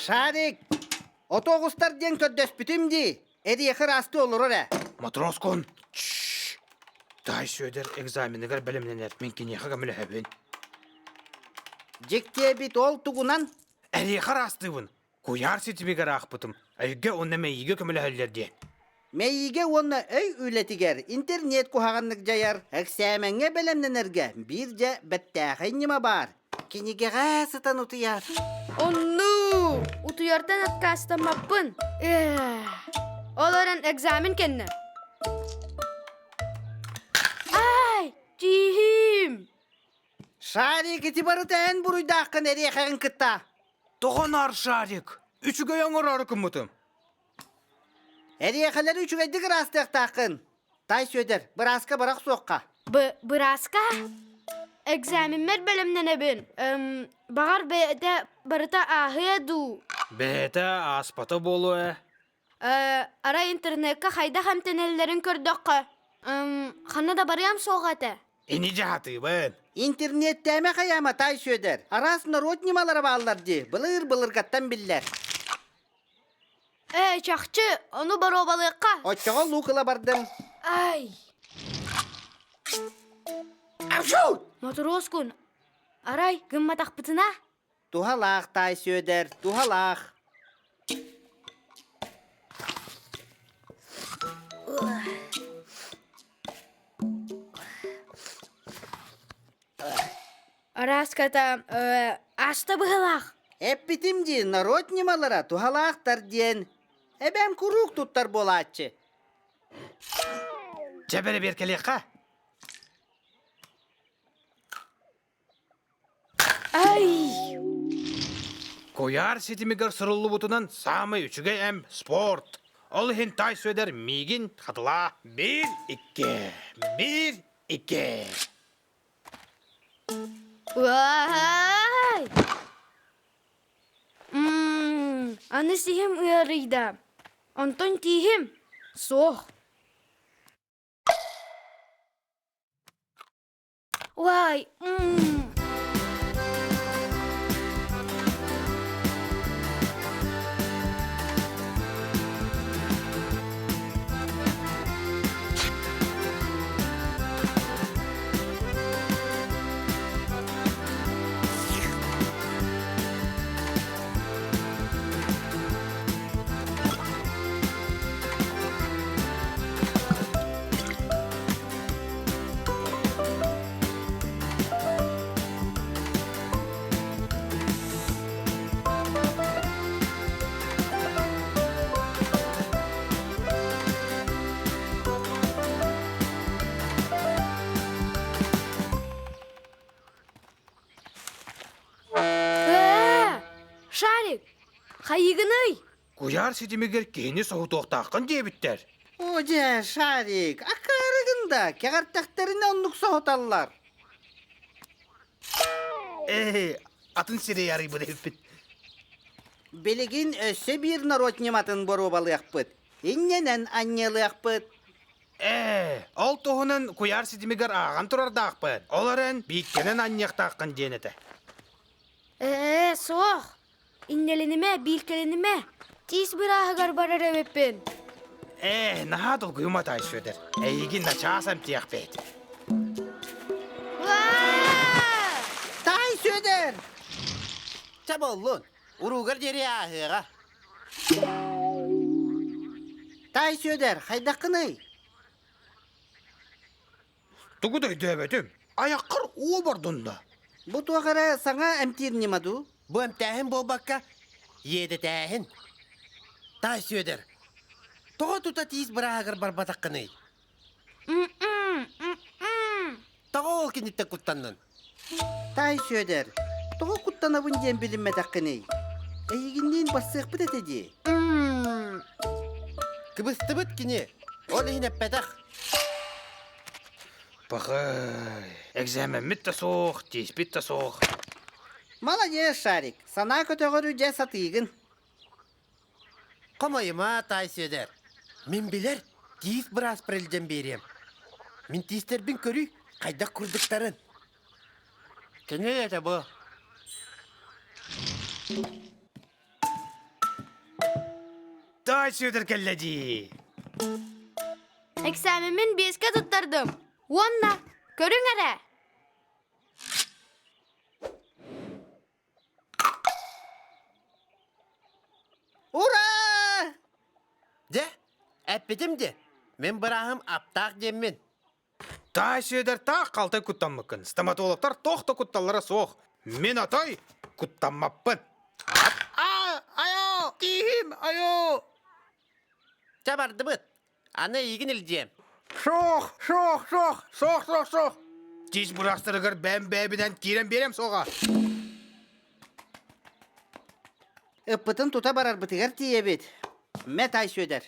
Шарик! Оту оҕустар диэн көрдөспүтүм дии. Эриэхэ ыраастыы олорор ээ. Матроскун! Таай Сүөдэр экзаменыгар бэлэмнэнэр. Мин киниэхэ көмөлөһөбүн. Дьикти эбит ол тугунан? Эриэхэ ыраастыыбын. Куйаар ситимигэр аахпытым. Өйгө уонна мэйиигэ көмөлөһөллөр диэн. Мэйиигэ уонна өй үлэтигэр интернет куһаҕаннык дьайар. Эксээмэҥҥэ бэлэмнэнэргэ биир дьэ бэртээхэй ньыма баар. Кинигэҕэ сытан утуйар. Оннуу! Утуйартан аккаастаммаппын. Ол эрэн экзамен кэннэ. Ай, тииһим! Шарик ити барыта эн буруйдааххын эриэхэҕин кытта. Тоҕо наар Шарик? Үчүгэй оҥороору гыммытым. Эриэхэлэри үчүгэйдик ыраастыахтааххын. Тай Сүөдэр, бырааска бара охсуохха. Бырааска? Экзамеммэр бэлэмнэнэбин. Баҕар бэйэтэ барыта ааһыа дуу? Бэйэтэ ааспата буолуо ээ. Арай интернекка хайдах эмтэнэллэрин көрдөххө, ханна да барыам суоҕа этэ. Ини дьаһатыыбын. Интернеттээмэ хайаама Тай Сүөдэр. Араас норуот ньымалара бааллар дии, былыр-былыргаттан биллэр. Ээ, чахчы, ону боруобалыахха. Оччоҕо лук ыла бардым. Ай! Мотуруоскун, арай, гымматахпытына? Туһалаах, Таай Сүөдэр, туһалаах. Арааската ааста быһылаах. Эппитим дии, норуот ньымалара туһалаахтар диэн. Эбээм куруук туттар буолааччы. Чэ, бэрэбиэркэлиэххэ. Ай! Куйаар ситимигэр суруллубутунан саамай үчүгэй эм спорт. Ол иһин Таай Сүөдэр миигин хатылаа. Биир, икки, биир, икки. Уай! Аны сиһим ыарыйда. Онтон тииһим суох. Уай! Ээ, Шарик, хайыгыный? Куйаар ситимигэр киһини соһутуохтааххын диэбиттэр. О дьэ, Шарик, акаарыгын да, кэҕэртэхтэринэ оннук соһуталлар. Ээ, атын сирэй арыйбыт эбиппит. Билигин өссө биир норуот ньыматын боруобалыахпыт. Инньэнэн анньыалыахпыт. Ээ, ол туһунан куйаар ситимигэр ааҕан турардаахпын. Ол эрэн бииккэнэн анньыахтааххын диэн этэ. Ээ, суох. Иннэлэнимэ, биилкэлэнимэ. Тиис бырааһыгар барар эбиппин. Ээ, наһаа долгуйума Таай Сүөдэр. Эйигин начаас эмтиэхпит. Таай Сүөдэр! Чэ буоллун, уруугар диэри ааһыаҕа. Таай Сүөдэр, хайдаххыный? Тугу да өйдөөбөтүм. Айаххар уу бордун да. Бу туох эрэ саҥа эмтиир ньыма дуу? Бу эмтээһин буолбакка, иэдэтээһин. Таай Сүөдэр, тоҕо тута тиис бырааһыгар барбатаххыный? Тоҕо ол киниттэн куттаннын? Таай Сүөдэр, тоҕо куттанабын диэн билиммэтэххиний? Эйигинниин барсыахпыт этэ дии. Кыбыстыбыт кини, ол иһин эппэтэх. Пахай, экзамеммит да суох, тииспит да суох. Молодец, Шарик, санаа көтөҕөрү дьэ сатыыгын. Хомойума, Таай Сүөдэр. Мин билэр, тиис бырааспар илдьэн биэриэм. Мин тиистэрбин көрүй, хайдах курдуктарын. Кини этэ бу. Таай Сүөдэр кэллэ дии. Эксээмэммин биэскэ туттардым. Уонна көрүҥ эрэ. Ура! Дьэ, эппитим дии, мин бырааһым аптаах диэммин. Таай Сүөдэр таах халтай куттаммыккын. Стоматологтар туох да кутталлара суох. Мин отой куттаммаппын. А, айоо, тииһим, айоо. Чэ бардыбыт. Аны эйигин илдьиэм. Суох, суох, суох, суох, суох, суох. Тиис быраастарыгар бэйэм бэйэбинэн киирэн биэрэм суоҕа. Ыппытын тута барарбытыгар тиийэбит. Мэ Таай Сүөдэр.